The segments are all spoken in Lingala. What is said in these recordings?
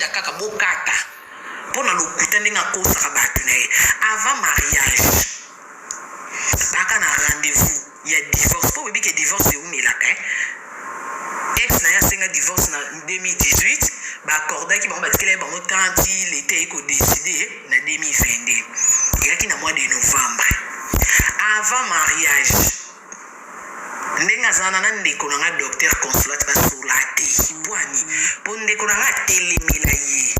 Naotinda kaka bokata mpo na lokuta ndenge akosaka bato na ye avant mariage. Baka na rendez-vous ya divorce mpo oyebi ke divorce eumelaka eh? Ex na ye asenga divorce na 2018, baaccordaki bango, batikela ye bango temps ti leta eye kodeside na 2022, eyaki na mois de novembre avant mariage. Ndenge aza wana na ndeko na nga docteur Consolate basola te pwani po ndeko na nga atelemela ye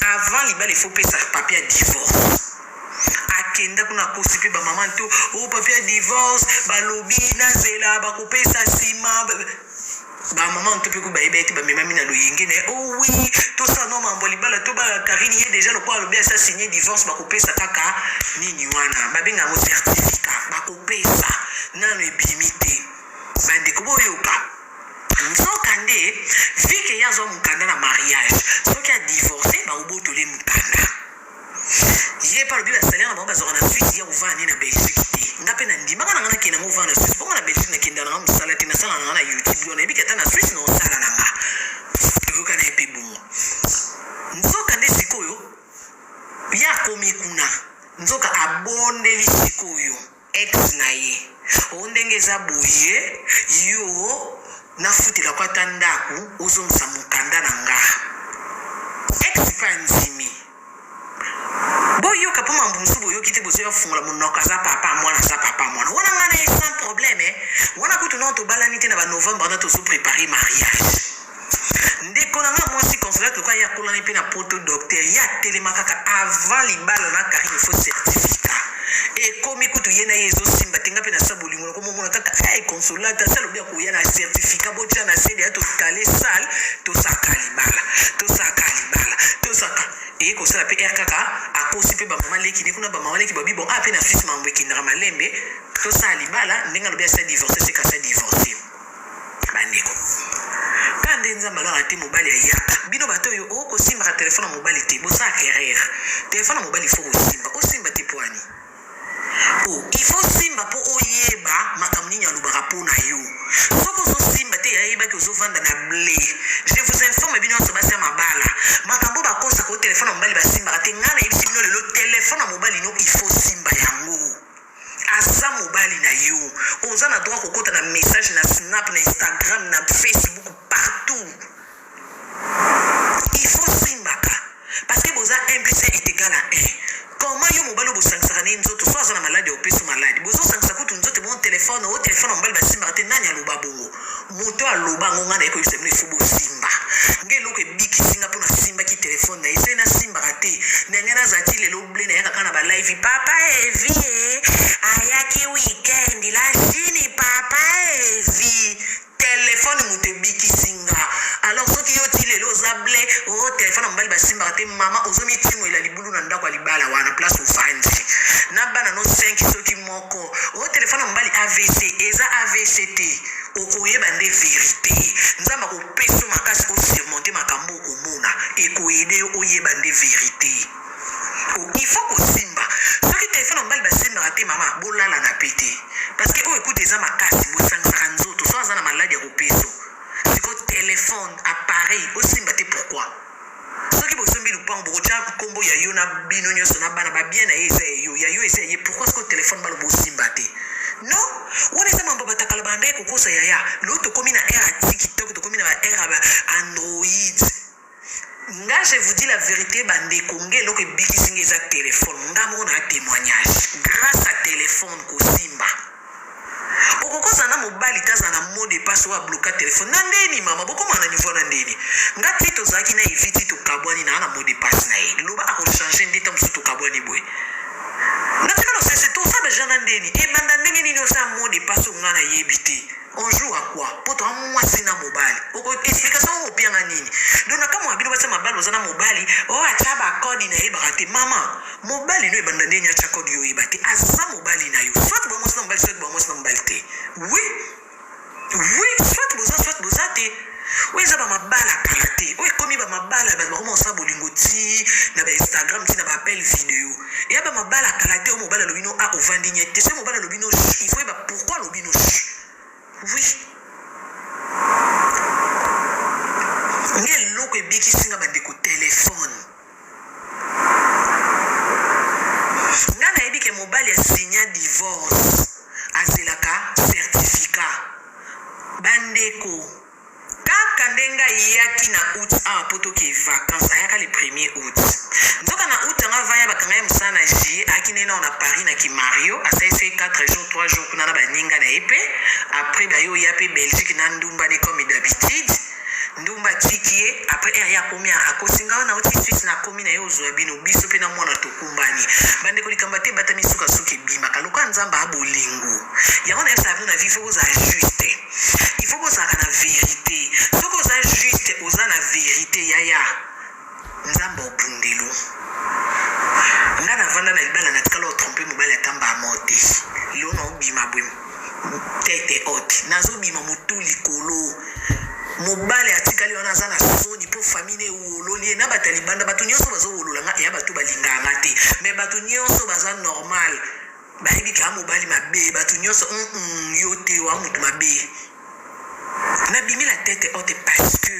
avant libala il faut pesa papier ya divorce. Akenda kuna akosi pe ba maman to oh papier ya divorce balobi nazela bakopesa nsima. Ba maman to pe ku bayeba ye te, bamemami na loyenge na ye oh oui tosala no mambo ya libala tobala Carine ye dejà lokola alobi asi asigne divorce bakopesa kaka nini wana babenga yango certificat bakopesa nanu ebimi te bandeko boyoka nzoka nde vu que ye azwa mokanda na mariage soki a divorce bakobotole mokanda. Ye pe alobi ba salaire na bango bazwaka na Suisse ye akovanda nde na Belgique te. Nga pe na ndimaka na nga nakende nango ovanda na Suisse po nga na Belgique na kenda na nga musala te nasala na nga na YouTube donc nayebi ke ata na Suisse na osala na nga. Toyoka na ye pe bongo. Nzoka nde sikoyo ye akomi kuna nzoka abondeli sikoyo ex na ye oh ndenge eza boye yo nafutela ko ata ndaku ozongisa mukanda na nga. Ex pe andimi. Boyoka po mambo mosusu boyoki te bozoya fungola monoko aza papa mwana aza papa mwana wana nga na ye sans problème eh. Wana kutu nano tobalani te na ba novembre wana tozo prepare mariage. Ndeko na nga mwasi Consolate lokola ye akolani pe na poto docteur ye atelema kaka avant libala na Carine il faut certificat ekomi kutu ye na ye ezosimba te nga pe na sa bolingo nako momona kaka eh Consolate asi alobi akoya na certificat botia na se deja tokale salle tosaka libala tosaka libala tosaka eye kosala pe heure kaka akosi pe ba mama leki ne kuna ba mama leki babi bon ah pe na Suisse mambo ekendaka malembe tosala libala ndenge alobi asi a divorce seka asi a divorce. Bandeko kaka nde nzambe alaka te mobali ayaka bino bato oyo o kosimbaka telefone ya mobali te bosalaka erreur telefone ya mobali faut kosimba osimba te poani o il faut simba po oyeba makambo nini alobaka po na yo soki ozosimba te ayebaki ozovanda na ble je vous informe bino nyonso basi ya mabala makambo bakosaka o telefone ya mobali basimbaka te ngai nayebisi bino lelo telefone ya mobali no il faut simba yango. Aza mobali na yo oza na droit kokota na message na snap na Instagram na Facebook partout il faut simbaka parce que boza 1 plus 1 est egal à 1 comment yo mobali oyo bosangisaka na ye nzoto so aza na maladi opesi maladi bozosangisa kutu nzoto bon telefone o telefone ya mobali basimbaka te nani aloba bongo Moto aloba yango nga naye koyebisa bino il faut bosimba nga eloko ebikisi nga po nasimbaki telephone naye soki nasimbaka te ndenge nazala ti lelo ble nayaka kaka na ba live papa evi eh, ayaki weekend la chine papa evi telefone moto ebikisi nga alors soki yo ti lelo oza ble o oh, telefone ya mobali basimbaka te mama ozomitimoela libulu na ndako ya libala wana place ofandi na bana no 5 soki moko o oh, telefone ya mobali avc eza avc te Okoyeba nde verite. Nzambe akopesa yo makasi o surmonter makambo okomona. Eko aider yo oyeba nde verite. Il faut kosimba. Soki telephone ya mobali basimbaka te mama, bolalana pe te. Parce que oyo ekuta eza makasi, bosangisaka nzoto. Soki aza na maladi akopeso. Sikoyo telephone, appareil, osimba te pourquoi? Soki bosombi lupangu bokotia kombo ya yo na bino nionso na bana ba bien na ye eza ya yo ya yo eza ya ye pourquoi sikoyo telephone baloba osimba te non wana eza mambo batakala bandaki kokosa yaya lelo tokomi na ère ya tiktok tokomi na ba ère ya ba android nga je vous dis la verite bandeko nga eloko ebikisi nga eza telephone nga moko na témoignage grâce à telephone kosimba Okoki kozala na mobali te azala na mot de passe oyo a bloka telephone na ndeni mama bokoma na niveau na ndeni nga ti tozalaki na Evi ti tokabwani naa na mot de passe na ye loba ako changer nde tango mosusu tokabwani boye natikala osese toza deja na ndeni ebanda ndenge nini oza mot de passe oyo nga nayebi te on joue à quoi po toza mwasi na mobali oko explication oyo opianga nini donc na kamwa bino basi ya mabala oza na mobali oyo atya ba code nayebaka te mama Mobali no ebanda ndenge atia code yo oyeba te aza mobali na yo soit boza mwasi na mobali soit boza mwasi na mobali te oui oui soit boza soit boza te oyo eza ba mabala kala te oyo ekomi ba mabala bato bakoma kosala bolingo ti na ba Instagram ti na ba appel video eya ba mabala kala te oyo mobali alobi no a ovandi nye te soki mobali alobi no il faut yeba pourquoi alobi no oui. Nga eloko ebikisi nga bandeko telephone. Nga nayebi ke mobali a signa divorce azelaka certificat. Bandeko kaka ndenge ayaki na aout awa po toke vacances ayaka le premier aout. Nzoka na aout yango avant aya bakanga ye musala na juillet ayaki ne nao na Paris na ki Mario asali soki 4 jours 3 jours kuna na baninga na ye pe après baye oya pe Belgique na ndumba ne comme d'habitude. Ndumba atiki ye après heure ye akomi akosi nga wana nauti Suisse nakomi naye ozua bino biso pe na mwana tokumbani bandeko likambo ata ebatami suka suka ebimaka lokola nzambe a bolingo yango nayebisaka bino na vie faut bozala juste il faut bozalaka na verite soki oza juste oza na verite yaya Nzambe obundelo nga na vanda na libala na tikala o trompe mobali ata mbala moko te lelo na obima boye tete haute nazo bima mutu likolo mobali atikali wana aza na soni po famille ne ewololi ye na bato ya libanda bato nyonso bazo wolola nga eya bato balingaka nga te mais bato nyonso baza normal bayebi ke a mobali mabe bato nyonso mm -mm, yo te oa moto mabe nabimi la tete haute parce que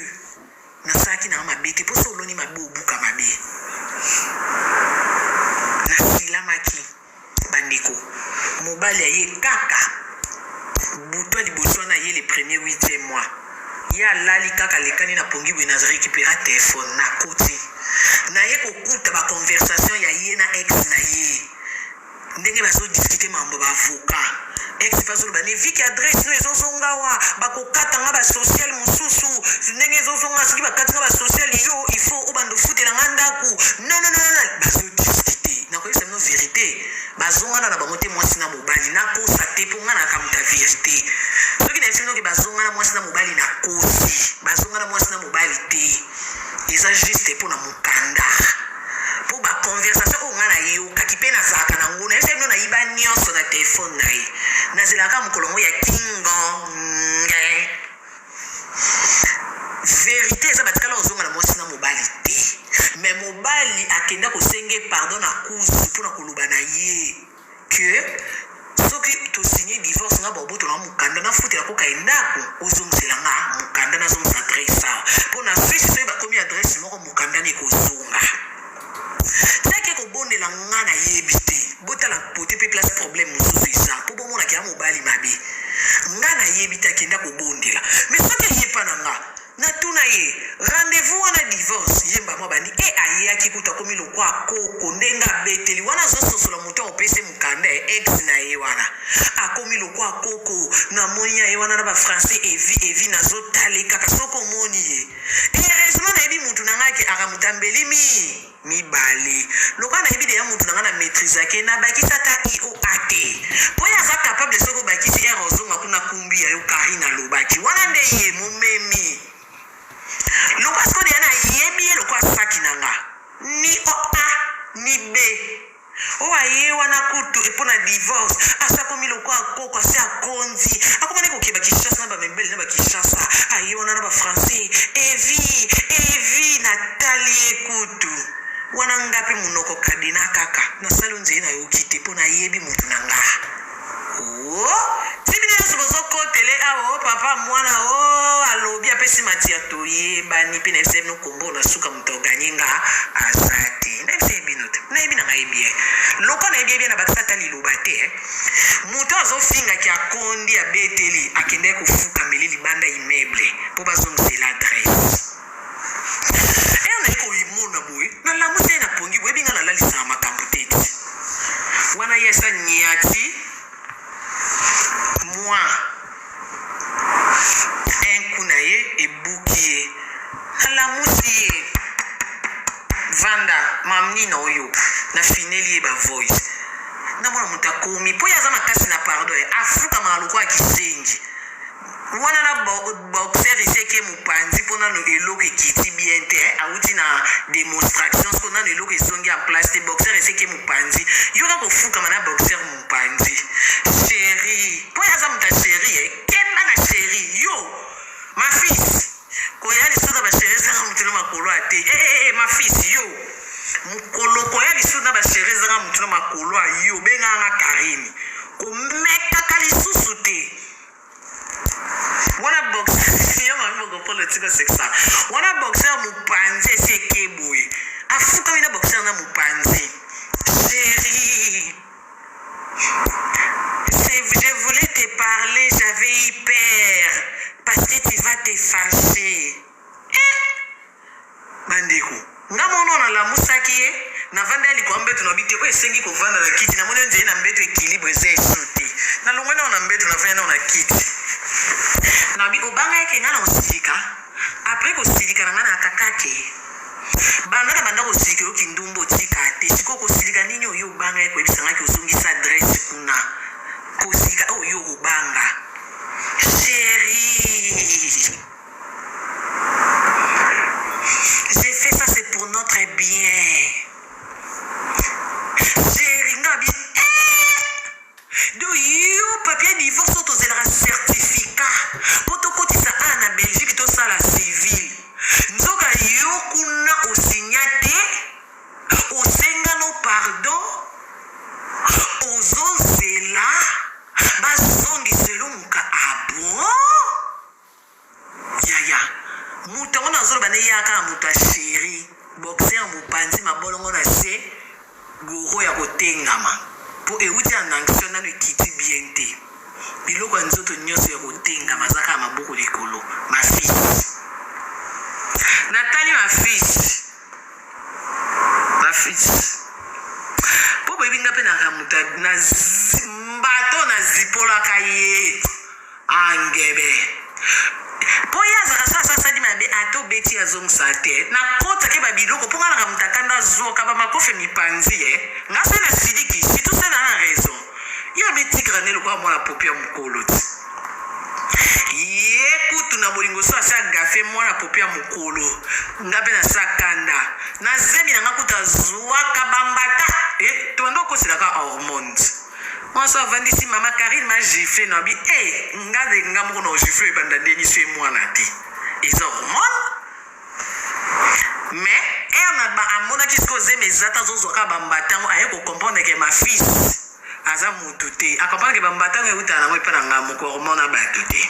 Nasalaki na nga mabe te po soki oloni mabe obuka mabe. Nasilamaki bandeko mobali aye kaka butu ya liboso wana aye le premier huitième mois ye alali kaka alekani na pongi boye na recupera telephone nakoti naye kokuta ba conversation ya ye na ex na ye. Ndenge bazo discuter mambo ba avocat ex pe azoloba ne viki adresse no ezozonga awa bakokata nga ba social mosusu ndenge ezozonga soki bakati nga ba social yo il faut obanda ofutela nga ndaku non non non non bazo discuter nakoyebisa bino verite bazongana na bango te mwasi na mobali nakosa te mpo nga nayaka moto ya verite soki nayebisi bino ke bazongana mwasi na mobali nakosi bazongana mwasi na mobali te eza juste mpo na mokanda Po ba conversation oyo nga nayokaki pe nazalaka na ngo nayebisaki bino nayiba nionso na telephone na ye nazelaka kaka mokolo yango ya kingonge verite eza batikala kozonga na mwasi na mobali te mais mobali akenda kosenge pardon na kuzu pona koloba na ye que soki to signe divorce nga baobotola nga mukanda nafutela koka ye ndaku ozongisela nga mukanda nazongisa adresse awa po na suisse soki bakomi adresse moko mukanda na ekozonga ti ake kobondela nga nayebi te botala pote pe place problème mosusu eza po bomona ke ya mobali mabe nga nayebi te akenda kobondela mais soki aye epa na nga Natuna ye rendez-vous wana divorce ye mbamwa abandi eh ayaki kutu akomi lokwa koko ndenge abeteli wana azososola moto akopesa ye mokanda ya ex na ye wana akomi lokwa koko namoni aye wana na ba français evi evi nazotale kaka soki omoni ye heureusement nayebi mutu na ngai ke akamuta mbeli mi mibale lokola nayebi deja mutu na nga na maitrisake na bakisi ata ioa te po ye aza capable soki obakisi heure ozonga kuna kumbi ya yo carine alobaki wana nde ye momemi lokola sikoyo deja nayebi ye lokola saki na nga ni o a ni b Oyo aye wana kutu mpo na divorce asi akomi lokola koko asi akondi akoma nde kokeba Kinshasa na ba mibali na ba Kinshasa aye wana na ba français evi evi natali ye kutu wana nga pe munoko cadena kaka nasali onzeye nayoki te mpo nayebi mutu na nga. Oh ti bino nionso bozo kotele awa oh papa mwana oh alobi apesi matière toyebani pe nayebisa ye bino kombo na suka moto a gagne nga aza te nayebisa ye bino te nayebi na ngai bien lokola nayebi ye bien nabakisa ata liloba te eh. Moto azo finga ke akondi abeteli akendaki kofukamele libanda immeuble po bazongisela adresse Heure naye komona boye nalamusi ye na pongi boyebi nga nalalisaka makambo te ti wana ye asa niati mwa un coup na ye ebuki ye nalamusi ye vanda mam nini oyo nafineli ye ba voice namona moto akomi mpo ye aza makasi na pardon afukamaka lokola kizengi Wana na boxer esi eke mupanzi po nanu eloko ekiti bien te awuti na demonstraction sikoyo nanu eloko ezongi en place te boxer esi eke mupanzi yoka kofukama na boxer mupanzi cherie po ye aza mutu ya cherie eh keba na cherie yo ma fils koya lisusu na ba cherie ezanga mutu na makolo a te eh eh eh ma fils yo mukolo koya lisusu na ba cherie ezanga mutu na makolo a yo bengaka nga Carine komekaka lisusu te. Wana boxer yo mami bokopolo tika osekisa. Wana boxer mopanzi esi eke boye. Afukami na boxer na mopanzi. Chérie. Je voulais te parler, j'avais eu peur parce que tu vas te fâcher. Bandeko, nga moko nalamusaki ye, navanda ya likolo ya mbeto na bi te oyo esengi kovanda na kiti, namoni oyo nzeli na mbeto equilibre eza esu te. Nalongwe nao na mbeto navandi nao na kiti. Nabi obanga eke nga na osilika, après kosilika na nga na kakake. Banda na banda kosilika yo kindumba otika te, sikoyo kosilika nini oyo obanga ye koyebisa nga ke ozongisa adresse kuna. Kosilika oyo yo obanga. Cherie. J'ai fait ça c'est pour notre bien. Chérie nga bi eh! Do yo papier divorce oyo tozelaka certificat mpo tokotisa awa na Belgique tosala civil. Nzoka yo kuna osinya te, osenga no pardon, ozozela bazongiselo muka ah bon? Yaya mutu yango nazoloba ne yaka kaka mutu ya cherie boxer mopanzi mabolongo na se goro ya kotengama po ewuti en action nanu ekiti bien te biloko ya nzoto nioso ya kotengama aza kaka maboko likolo ma fils natali ma fils ma fils po boyebi nga pe naka mutu na mbato na zipolaka ye Angebe. Po ye azalaka soki asi asali mabe ata obeti ye azongisa te. Na kota ke ba biloko po nga naka mutu akanda azuaka ba makofi ya mipanzi eh. Nga soki na siliki surtout soki naza na raison. Ye amitikaka nde lokola mwana popi ya mukolo ti. Ye kutu na bolingo soki asi a gaffe mwana popi ya mukolo nga pe nasa kanda. Na zemi na nga kutu azuaka ba mbata eh tobanda kokosela kaka hormones. Mwasi avandisi mama Carine ma gifle na bi eh nga de nga moko na gifle ebanda ndeni so mwana te eza hormone mais heure na ba amonaki sikoyo zemi eza te azozwa kaka bambata yango aye kocomprendre ke ma fils aza mutu te acomprendre ke bambata yango eutaka nango epa na nga moko hormone na bato te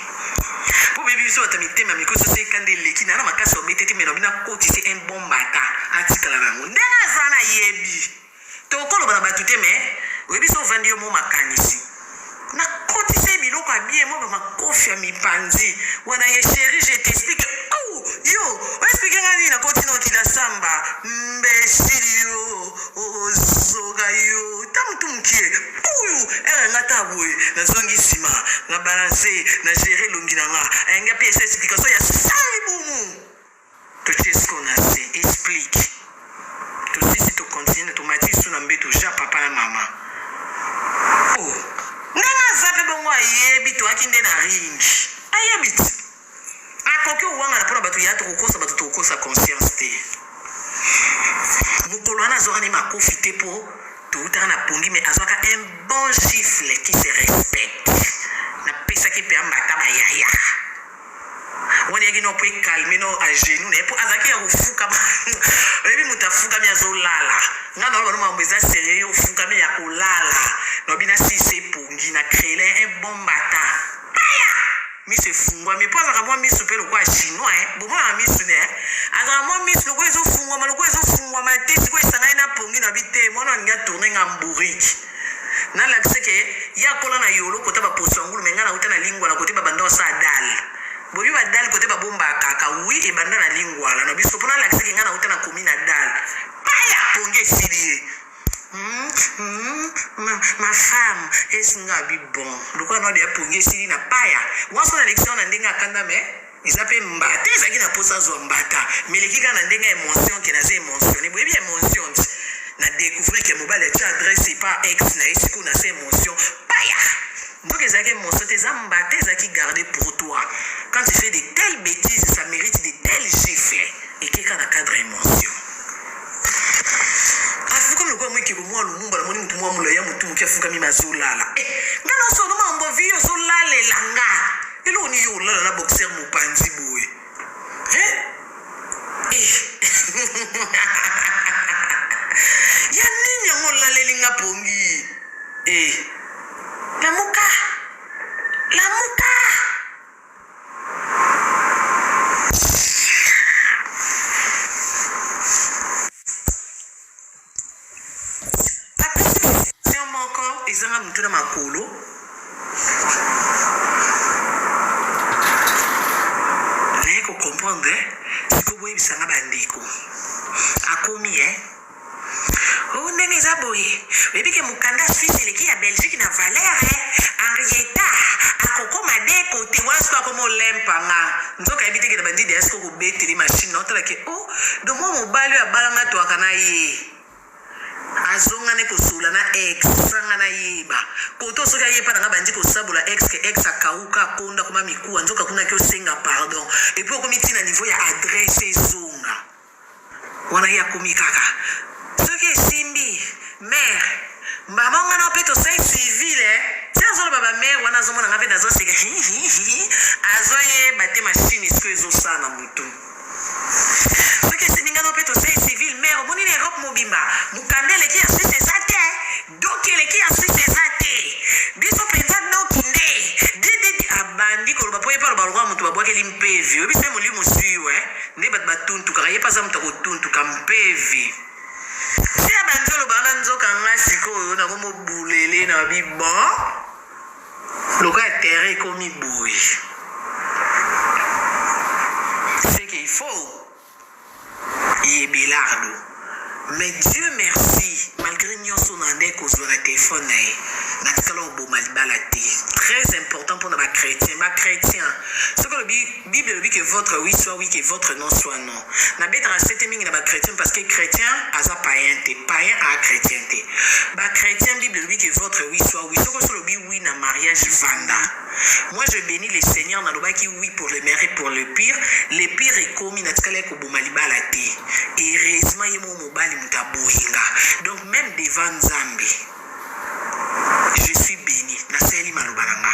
mpo bebi biso bato ya mitema mikosi so ekanda eleki na na makasi obete te me na bino akotisi un bon mbata atikala na yango ndenge aza nayebi Tokoloba na batu te mais oyebi soki ovandi yo mo makanisi na kotisa ye biloko ya bien mwa ba makofi ya mipanzi wana ye cherie je t'explique oh yo o explique nga nini nakoti na okila samba mbesili yo ozoga yo ta mutu mukie puyu ere nga ta boye nazongi nsima na balance na gere elongi na nga nga mpe esa explication ya salibumu Totie sikoyo na se explique. Tosilisi to continue tomati lisusu na mbeto ja papa na mama. Oh ndenge aza pe bongo ayebi toyaki nde na ring ayebi ti akoki owangana mpona bato ya tokokosa bato tokokosa conscience te mokolo wana azwaka nde makofi te mpo towutaka na pongi mais azwaka un bon gifle qui se respecte napesaki mpe ambata bayaya Wana eyaki nao po e calmer nao a genoux na ye po azalaki ya kofukama oyebi moto afukami azolala nga na oloba no makambo eza serieux yo ofukami ya kolala nalobi nasilisa epongi na creela ye un bon mbata paya miso efungwami po azalaka mwa miso pe lokola chinois eh bomonaka miso ne eh azalaka mwa miso lokola ezofungwama lokola ezofungwama te sikoyo esangani na pongi nalobi te mwana alingi a tourne nga en bourrique Nalakise ke ye akola na yolo kota ba poso ya ngulu mais nga nawuta na lingwala kote ba banda osala dalle boyebi ba dalle kote ba bombaka kaka oui ebanda na lingwala na biso po nalakise ke nga nawuta na commune ya dalle paya pongi esili ye hum hum ma, ma femme esi nga abi bon lokola nao deya pongi esili na paya wanso nalekisi yango na ndenge akanda mais Eza pe mbata ezalaki na posa azua mbata mais eleki kaka na ndenge ya emotion ke naza emotionne boyebi emotion ti na decouvrir ke mobali atie adresse epa ex na ye sikoyo nasa emotion paya nzoka ezalaki emotion te eza mbata ezalaki garde pour toi quand tu fais de telles betises ça merite de telles gifles eke kaka na cadre ya emotion afukami lokola mwa ekeko mwa lumumba namoni motu mwa molayi ya motu moke afukami me azolala eh, nga nasono mambo vie ozolalela nga Eloko nini yo olala na boxer mopanzi boye hein? Eh. ya nini yango olaleli nga pongi eh. Lamuka lamuka. mutu na makolo. Naye ko comprendre sikoyo boyebisa nga ba ndeko akomi eh oh ndenge eza boye oyebi ke mukanda Suisse eleki ya Belgique na valeur eh Henrietta akokoma de kote wana sikoyo akoma olempa nga nzoka ayebi te ke na bandi deja sikoyo kobetele machine na otala ke oh donc mwa mobali oyo abala nga twaka na ye Azonga ne kosolola na ex sans nga nayeba. Kote oyo soki aye epa na nga abandi kosabola ex que ex akawuka, akonda, akoma mikuwa nzoka kuna ake osenga pardon et puis okomi ti na niveau ya adresse ezonga. Wana ye akomi kaka soki esimbi mère mbama nga nao pe tosali civil eh ti azoloba ba mère wana azomona nga pe nazoseka hihihi azoyeba te machine sikoyo ezosala na mutu. Soki esimbi nga no pe tosali civil mère omoni na Europe mobimba mukanda eleki ya Suisse eza te doki eleki ya Suisse eza te biso penza doki nde dididi abandi koloba po ye pe aloba lokola mutu babwakeli mpevi oyebi soki molimo esui yo eh nde batu batuntukaka ye pe aza mutu ya kotuntuka mpevi ti abandi oloba wana nzoka nga sikoyo nakomo bulele na bi bon Lokola terrain ekomi boye c'est qu'il faut yebelardo mais Dieu merci malgre nionso na nde kozua na telephone na ye natikala koboma libala te très important pona ba chretien ba chretien soki olobi bible elobi que votre oui soit oui que votre non soit non nabetaka sete mingi na ba chretien parce que chretien aza paien te paien aa chretien te ba chretien bible elobi que votre oui soit oui soki osi olobi oui na mariage vanda moi je benis le seigneur nalobaki oui pour le meilleur et pour le pire le pire ekomi natikalaki koboma libala te heureusement ye moko mobali moto aboyi nga donc meme devant nzambe Je suis beni nasaleli maloba na nga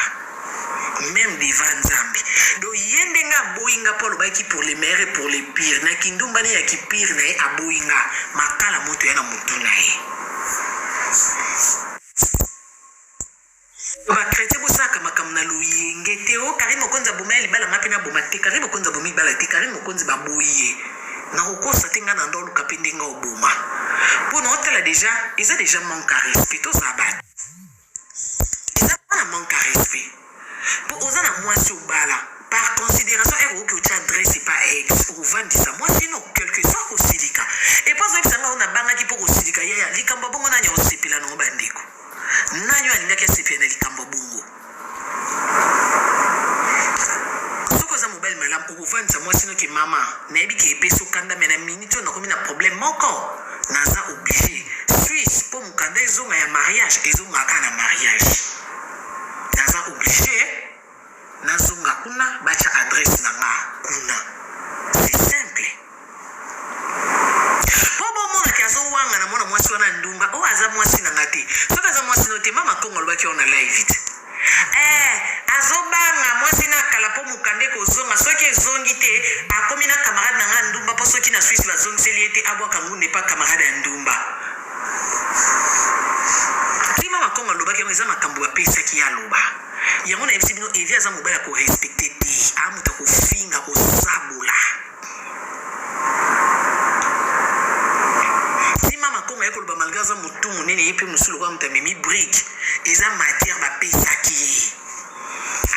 meme devant nzambe donc ye ndenge aboyi nga po alobaki pour le meilleur et pour le pire na kindumba ne ya ki pire na ye aboyi nga makala moto ya na mutu na ye. Ba chretien bosalaka makambo na loyenge te oh Carine mokonzi aboma ye libala nga pe naboma te Carine mokonzi abomi libala te Carine mokonzi baboyi ye nakokosa te nga na ndo oluka pe ndenge oboma po na otala dejà eza dejà manque à respect tozala batu eza na manque à respect po oza na mwasi obala par consideration ere okoki otia adresse epa ex okovandisa mwasi no quelque soit kosilika epo azoyebisa nga oyo nabangaki po kosilika yaya likambo ya bongo nani akosepela nango bandeko Nani oyo alingaki asepela na likambo ya bongo? Soki oza mobali malamu, okovandisa mwasi no ke mama, nayebi ke epesi yo kanda mais na minute oyo nakomi na problème moko, naza oblige Suisse po mokanda ezonga ya mariage, ezongaka kaka na mariage. Naza oblige nazonga kuna batia adresse na nga kuna. C'est simple. Po bo mona ke azo wangana mwana mwasi wana ndumba oyo aza mwasi na nga te soki aza mwasi no te mama kongo alobaki yango na live te eh azo banga mwasi na kala po mukanda ekozonga soki ezongi te akomi na camarade na nga ndumba po soki na Suisse bazongiseli ye te abwaka ngunda epa camarade ya ndumba ti mama kongo alobaki yango eza makambo bapesaki ye aloba yango nayebisi bino Evi aza mobali ya ko respecte te a moto ya kofinga kosabola Ti mama kongo aye koloba malgre aza mutu munene ye pe mususu lokola mutu amemi brique eza matière ba pesaki ye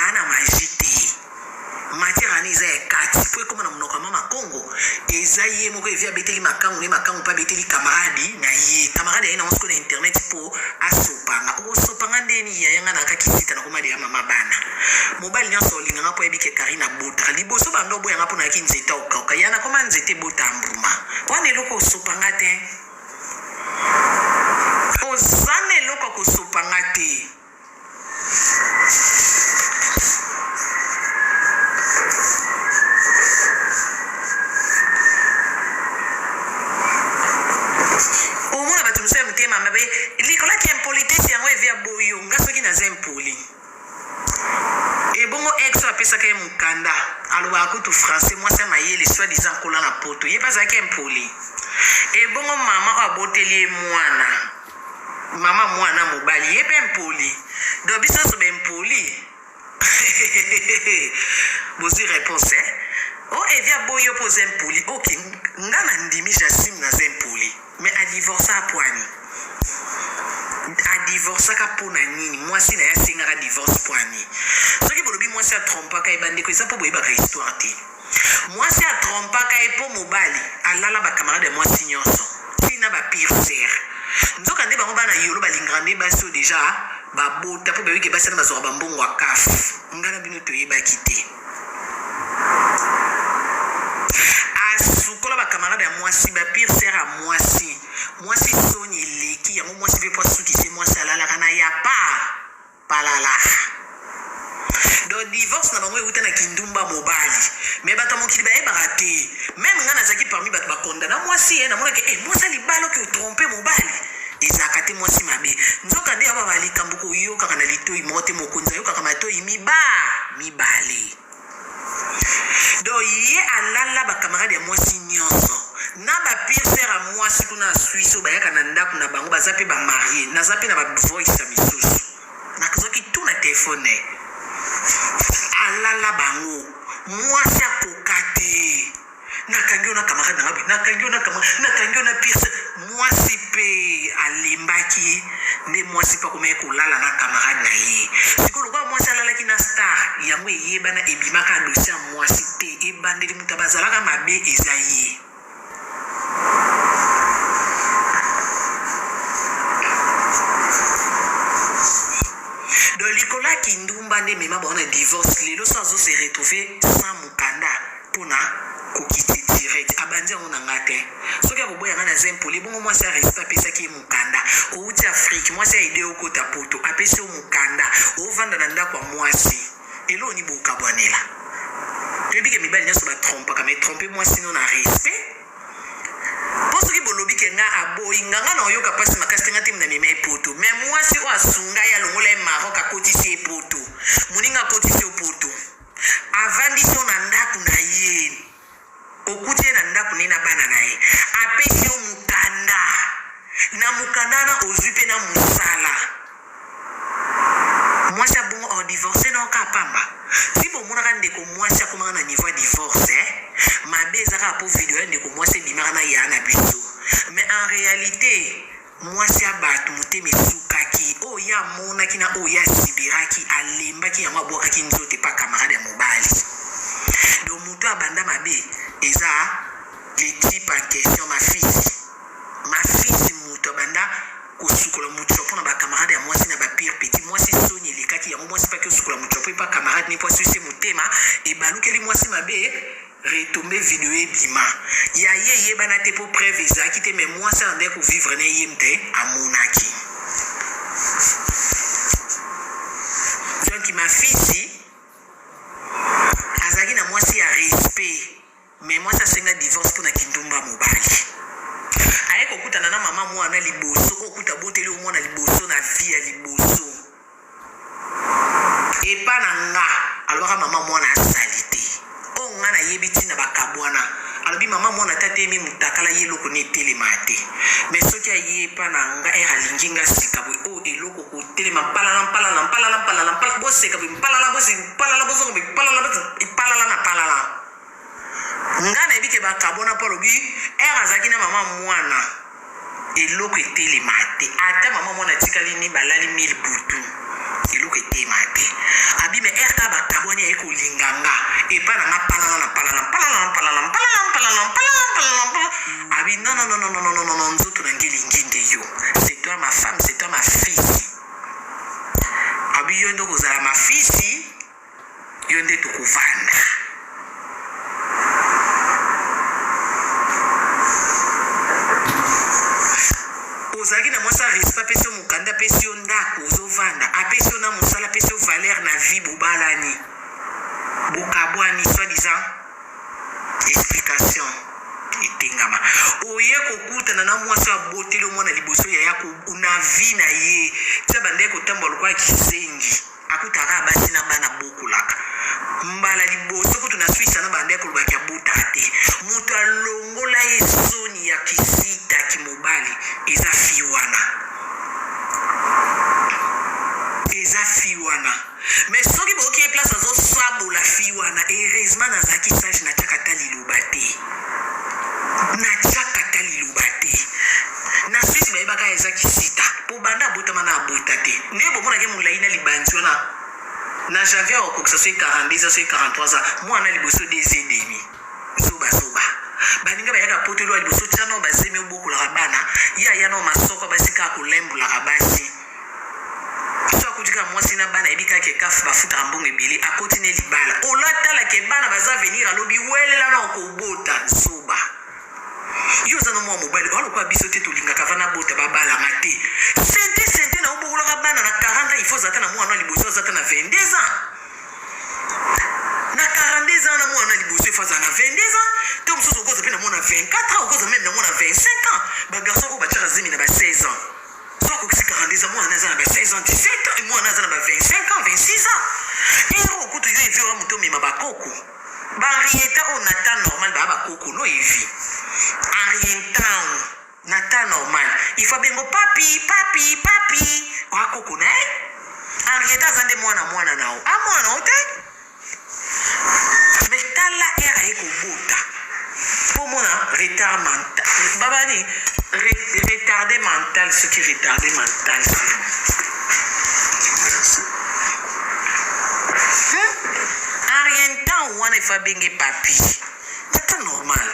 aa na magie te matière wana eza ya kati po ekoma na munoko ya mama kongo eza ye moko evi abeteli makangu ne makangu pe abeteli camarade na ye camarade aye nango sikoyo na internet po asopa nga okosopa nga ndeni yaya nga nayaka kisita nakoma deja mama bana Mobali nionso olinga nga po ayebi ke Carine abotaka liboso banda oboya nga po nayaki nzete ya kokauka ya nakoma nzete ebota mbuma wana eloko osopa nga te oza na eloko ya kosopa nga te. Omona bato mosusu ya motema mabe likolo ya ki impolitesse yango evi aboyi yo nga soki naza impoli Ebongo ex oyo apesaka ye mukanda alobaka kutu français mwasi ya mayele soit disant akola na poto ye pe azalaki impoli ebongo mama oyo aboteli ye mwana mama mwana mobali ye pe impoli donc biso nionso ba impoli bozui reponse eh oh evi aboyi yo po oza impoli ok nga na ndimi j'assume naza impoli mais a divorca pwani. Adivorcaka mpo na nini? Mwasi na ye asengaka divorce mpo ya nini? Soki bolobi mwasi atrompaka ye, bandeko eza mpo boyebaka histoire te. Mwasi atrompaka ye mpo mobali alala ba camarade ya mwasi nyonso ti na ba pire sœur. Nzoka nde bango bana yolo balingaka nde basi oyo deja babota mpo bayebi ke basi wana bazwaka ba mbongo ya CAF. Nga na bino toyebaki te. Asukola ba camarade ya mwasi, ba pire sœur ya mwasi. Mwasi soni eleki yango mwasi pe po asukisa ye mwasi alalaka na ya pa palala donc divorce na bango ewuta na kindumba mobali mais bato ya mokili bayebaka te meme ngai nazalaki parmi bato bakondana mwasi ye namonaki eh, mwasi ya libala oke otrompe mobali ezalaka te mwasi mabe nzoka nde yaba likambo koyokaka na litoi moko te mokonzi ayokaka matoi miba mibale Donc ye alala ba camarade ya mwasi nyonso na ba pire sœur ya mwasi kuna na Suisse oyo bayaka na ndako na bango baza pe ba marie naza pe na ba voice ya misusu nazwaki tout na telephone alala bango mwasi akoka te Nakangi yo na camarade na nga boye, nakangi yo na camarade, nakangi yo na pire sœur. Mwasi pe alembaki nde mwasi pe akomaki kolala na camarade na ye. Sikoyo lokola mwasi alalaki na star, yango eyebana ebimaka dossier ya mwasi te. Ebandeli moto abazalaka mabe eza ye. Donc likolo ya kindumba nde emema bango na divorce. Lelo soki azo se retrouver sans mukanda pona kokiti direct abandi yango na nga te soki akoboya nga naza impoli ebongo mwasi ya respect apesaki ye mukanda owuti afrique mwasi aide yo okota poto apesi yo mukanda ovanda na ndako ya mwasi eloko nini bokabwanela toyebi ke mibali nyonso ba trompaka mais trompe mwasi no na respect po soki bolobi ke nga aboyi nga nga na oyoka pasi makasi te nga te na mema ye poto mais mwasi oyo asunga ye alongola ye maroc akotisi ye poto moninga akotisi yo poto Avandisi yo na ndaku na ye, okuti ye na ndaku na ye na bana na ye, apesi yo mukanda, na mukanda wana ozui pe na musala. Mwasi ya bongo oko divorcer na yo kaka pamba? Ti bomonaka ndeko mwasi akomaka na niveau ya divorce eh? Mabe eza kaka po video ya ndeko mwasi ebimaka na yaya na biso mais en realite Mwasi ya batu motema esukaki oyo ye amonaki na oyo ye asibiraki alembaki yango abwakaki nzoto epa camarade ya mobali donc mutu abanda mabe eza le type en question ma fils ma fils mutu abanda kosukola mutshopo na ba camarade ya mwasi na ba pire petit mwasi soni elekaki yango mwasi paki osukola mutshopo epa camarade ne po asusi motema ebalukeli mwasi mabe Retombe video ebima ya ye eyebana te po preuve ezalaki te mais mwasi abandaki ko vivre na ye mte amonaki donc ma fille azalaki na mwasi ya respect mais mwasi asenga divorce pona kindumba mobali aye kokutana na mama mwana liboso okuta aboteli yo mwana liboso na vie ya liboso Epa na nga alobaka mama mwana asalite oyo nga nayebi tina bakabwana alobi mama mwana ata ateyemi mutakala ye eloko ne etelema te mais soki aye epa na nga heure alingi nga sika boye oyo eloko kotelema mpalala mpalala mpalala mpalala mpalala boseka boye mpalala boseka mpalala bozonga boye mpalala mpalala na mpalala Nga nayebi ke bakabwana po alobi heure azalaki na mama mwana eloko etelema te ata mama mwana atikali ni balali mille butu eloko etelema te abi me heure kaka bakabwani aye kolinga nga epa na nga palala na palala palala na palala palala palala palala palala palala abi non non non non non non non non nzoto na nge elingi nde yo c'est toi ma femme c'est toi ma fille abi yo nde okozala ma fille Yo nde tokovanda. Ozalaki na mwasi ya respect apesi yo mokanda apesi yo ndako ozovanda apesi yo na mosala apesi yo valeur na vie bobalani bokabwani soit disant explication etengama oye kokutana na mwasi oyo aboteli yo mwana liboso yaya na vie na ye tia bandaki kotambola lokola kizengi Akutaka kaka basi na bana abokolaka. Mbala liboso kutu na Suisse wana abandaki koloba ke abotaka te. Mutu alongola ye soni ya kisita kimobali eza fille wana. Eza fille wana. Mais soki boyoki ye place azo sabola fille wana, heureusement nazalaki sage natiaka ata liloba te. Natiaka ata liloba te. Na Suisse bayebaka eza kisita po banda abotama na abota te. Ndenge bomonaka ye molayi na libanzi wana na janvier akokokisa soki 42 ans soki 43 ans mwana liboso deux et demi. Zoba zoba. Baninga bayaka poto eloko ya liboso tia nao bazemi obokolaka bana ye aya nao masoko ya basi kaka kolembulaka basi. So akuti kaka mwasi na bana ayebi kaka ke caf bafutaka mbongo ebele akoti ne libala olatala ke bana baza avenir alobi welela nao kobota zoba. Yo oza no mwa mobali oa lokola biso te tolingaka va nabota babala nga te sente sente na obokolaka bana na 40 ans il faut ozala ata na mwana liboso aza ata na 22 ans na 42 ans na mwana liboso il faut azala na 22 ans to mosusu okoza mpe na mwana 24 ans okoza meme na mwana 25 ans bagarçon oyo batiaka zemi na ba 16 ans so akokisi 42 ans mwana aza na ba 16 ans 17 ans mwana aza na ba 25 ans 26 ans ero kutu yo evi oya moto omema bakoko Ba Henrietta oyo na temps normal ba ba koko no evi. Henrietta na temps normal il faut abengo papi papi papi oa koko na ye. Henrietta aza nde mwana mwana na yo. A mwana na yo te. Mais tala heure aye kobota. Po mona retard mental. Baba ni retardé mental soki retardé mental. Henrietta wana il faut abenge papi. Ata normal.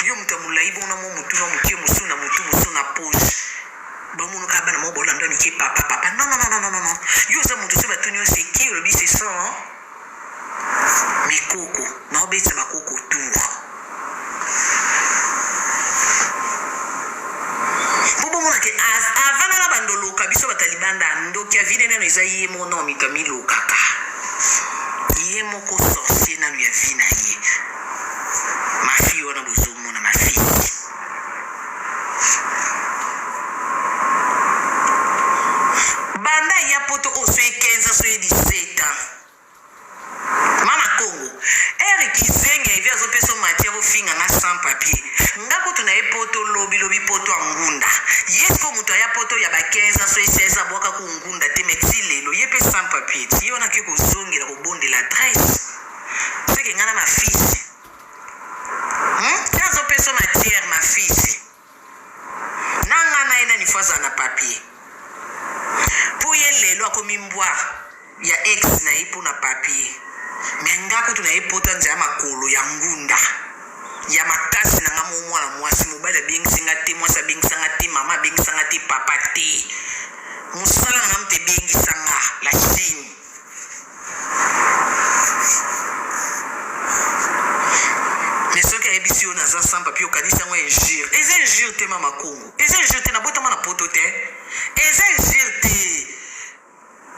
Yo moto ya molai bongo na mwa motu na moke mosusu na motu mosusu na poche. Bamonaka bana moko bolanda mike papa papa. Non non non non non non. Yo oza moto soki batuni yo c'est qui olobi c'est ça. Hein? Mikoko naobetisa bakoko tour. Po bomona ke avant nana bando loka biso bata libanda ndoki ya vie nano eza ye moko nao mito amilokaka ye moko sorcier nano ya vie na ye ma fille wana bozomona ma fille banda ya poto oyo soki 15 ans soki 17 ans Mama Kongo, heure kizengi ya Evi azopesa yo matière ofinga nga sans papier. Nga kutu naye poto lobi lobi poto ya ngunda. Ye sikoyo mutu aya poto ya ba 15 ans soki 16 ans abwaka ku ngunda te mais ti lelo ye pe sans papier. Ti ye wana ake kozongela kobondela adresse. Ce que nga na ma fils. Hum? Ti azopesa yo matière ma fils. Na nga na ye nani faut azala na papier? Po ye lelo akomi mbwa ya ex na ye pona papier mais nga kutu na ye poto anzela makolo ya ngunda ya makasi na nga moko mwana mwasi mobali abengisi nga te mwasi abengisa nga te mama abengisa nga te papa te musala na nga mutu ebengisa nga la chine. Mais soki ayebisi yo naza sans papier okanisi yango injure. Eza injure te mama Kongo. Eza injure te nabotama na poto te. Eza injure te.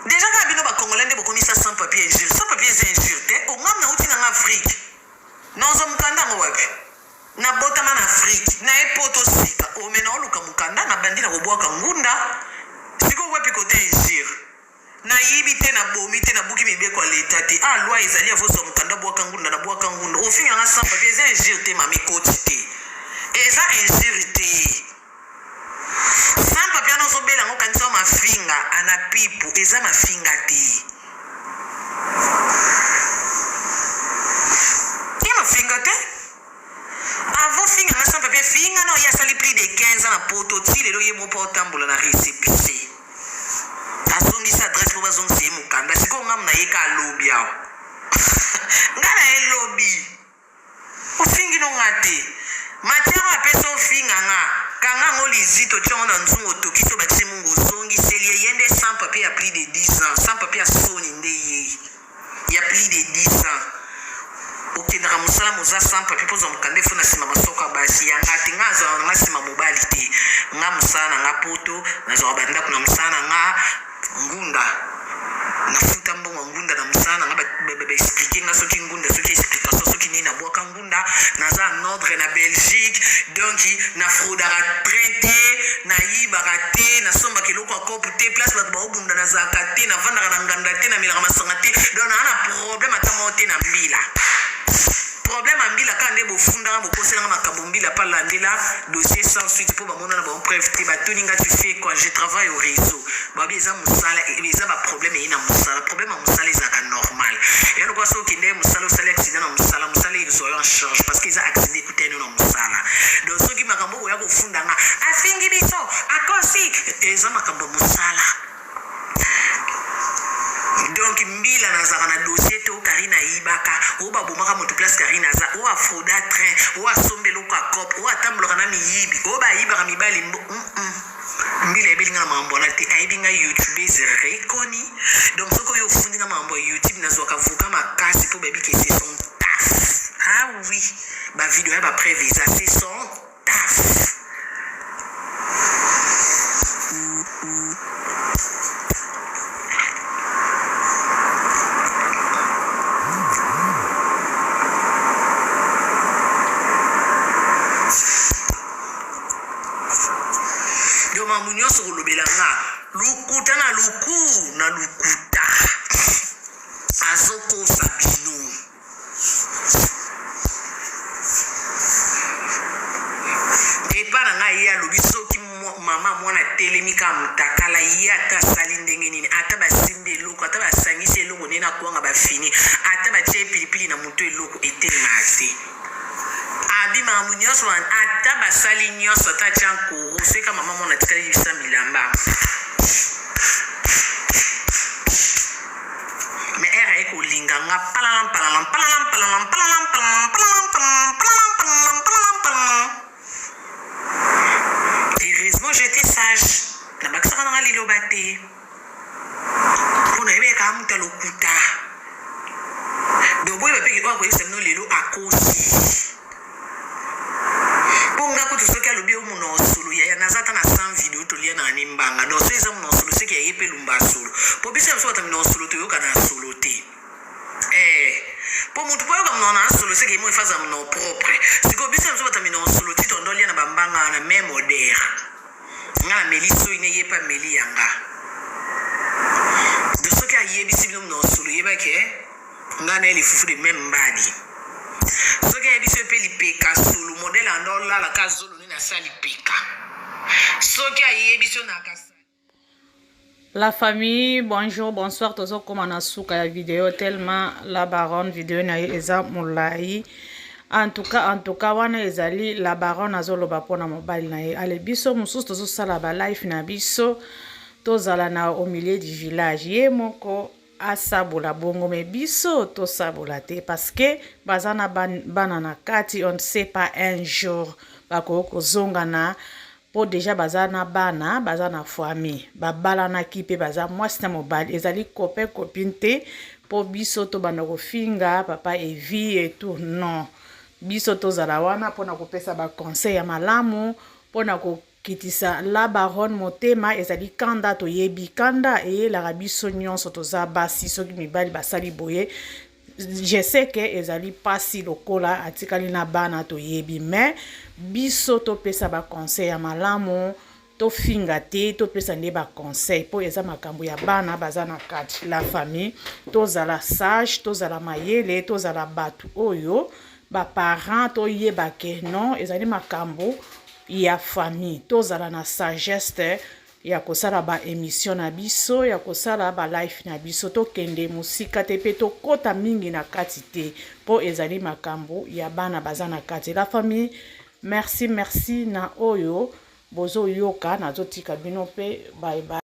Deja kaka bino ba congolais nde bokomisa sans papier injure. Sans papier eza injure te. Ongam nauti na nga Afrique. Nazwa mokanda yango wapi? Nabotama na Afrique. Naye poto sika. Ome naoluka mokanda nabandi na kobwaka ngunda. Sikoyo wapi kote injure? Nayibi te, nabomi te, nabuki mibeko ya l'etat te. Ah loi ezali ya vozwa mokanda bwaka ngunda na bwaka ngunda. Ofinga nga sans papier eza injure te mama ekoti te. Eza injure te. Sans papier wana ozobela yango okanisi yango mafinga ana pipu eza mafinga te. Ye mafinga te. Avant finga nga sans papier finga nao ye asali plus de 15 ans na poto ti lelo ye moko aotambola na recepisse azongisi adresse po bazongisa ye mokanda sikoyo nga na ye ka lobi awa nga na ye lobi ofingi no nga te matière oyo apesi ofinga nga kanga yango lizito tia yango na nzungu otokisi obakisi mungu ozongiseli ye ye nde sans papier ya plus de 10 ans sans papier ya soni nde ye ya plus de 10 ans okendaka mosala moza sans papier mpo ozwa mokanda efo na nsima masoko ya basi ya nga te nga azwaka na nga nsima mobali te nga mosala na nga poto nazwaka bandako na mosala na nga ngunda nafuta mbongo ya ngunda na mosala na nga baexplike nga soki ngunda soki explication soki nini nabwaka ngunda naza en ordre na Belgique donc na fraudaka train te nayibaka te nasombaka eloko ya cope te place bato baobunda nazalaka te navandaka na nganda te namelaka masanga te donc naa na problème ata moko te na mbila problème ya mbila kaka nde bofundaka bokoselanga makambo mbila pa landela dossier sans suite mpo bamona na bango preuve te batuni nga tu fais quoi je travaille au réseau babi eza mosala eza ba problème eye na mosala problème ya mosala ezalaka normal ya lokola soki okende mosala osali accident na mosala mosala ezwa yo en charge parce que eza accident ekutani yo na mosala donc soki makambo okoya kofunda nga. 1 oyo asomba eloko ya cope oyo atambolaka na miyibi oyo bayibaka mibali mbo mm -mm. Mbila ayebeli nga na makambo wana te ayebi nga youtubeuse reconi donc soki oyo ofundi nga makambo ya youtube nazwaka avocat makasi mpo bayebi ke c'est son taf ah oui ba video ya ba preuve eza c'est son taf. Donc makambo nyonso kolobela nga lokuta na loku na lokuta azokosa bino. Epa na ngai ye alobi soki mama mwana atelemi kaka mutakala ye ata asali ndenge nini ata basimbi eloko ata basangisi eloko nde na kwanga bafini ata batie ye pilipili na moto eloko etelemaka te abi makambo nyonso ata basali nyonso ata atya nkoro soki ka mama mwana atikali bisa bilamba Mais heure aye kolinga nga palalam palalam palalam palalam palalam palalam palalam palalam palalam palalam palalam palalam. Heureusement j'étais sage. Nabakisaka nanga liloba te. Mpo nayebi kaka moto ya lokuta. Donc boyeba mpe ke oyo akoyebisa bino lelo akosi. Po nga kutu soki alobi yo munoko solo yaya naza ata na 100 video tolia na ne mbanga donc soki eza munoko solo seke ya ye pe lumba solo po biso ya biso bata minoko solo toyoka na solo te eh po mutu po ayoka munoko na solo seke ye moko efaza munoko propre sikoyo biso ya biso bata minoko solo ti tondo lia na ba mbanga wana meme odeur nga na meli soyi ne ye pe ameli ya nga donc soki ayebisi bino munoko solo yeba ke Nga naye lifufu de meme mbadi. Soki ayebisi yo pe lipeka solo modèle anda olala ka zolo nini asa lipeka. Soki ayebisi yo na ka La famille, bonjour, bonsoir. Tozo koma na suka ya video tellement la baronne video na ye eza molayi. En tout cas, en tout cas wana ezali la baronne azoloba pona mobali na ye. Ale biso mosusu tozosala ba life na biso tozala na au milieu du village. Ye moko asabola bongo mais biso tosabola te parce que baza na bana na kati on ne sait pas un jour bakoki kozonga na po deja baza na bana baza na famille babalanaki mpe baza mwasi na mobali ezali copain copine te po biso tobanda kofinga papa evi et tout non biso tozala wana mpona kopesa baconseil ya malamu mpona ko Kitisa la baronne motema ezali kanda toyebi kanda eyelaka biso nyonso toza basi soki mibali basali boye je sais que ezali pasi lokola atikali na bana toyebi mais biso topesa ba conseil ya malamu tofinga te topesa nde ba conseil mpo eza makambo ya bana baza na kati la famille tozala sage tozala mayele tozala bato oyo ba parents toyeba ke non ezali makambo ya famille tozala na sagesse ya kosala ba emission na biso ya kosala ba life na biso tokende mosika te mpe tokota mingi na kati te mpo ezali makambo ya bana baza na kati la famille merci merci na oyo bozoyoka nazotika bino mpe bye bye.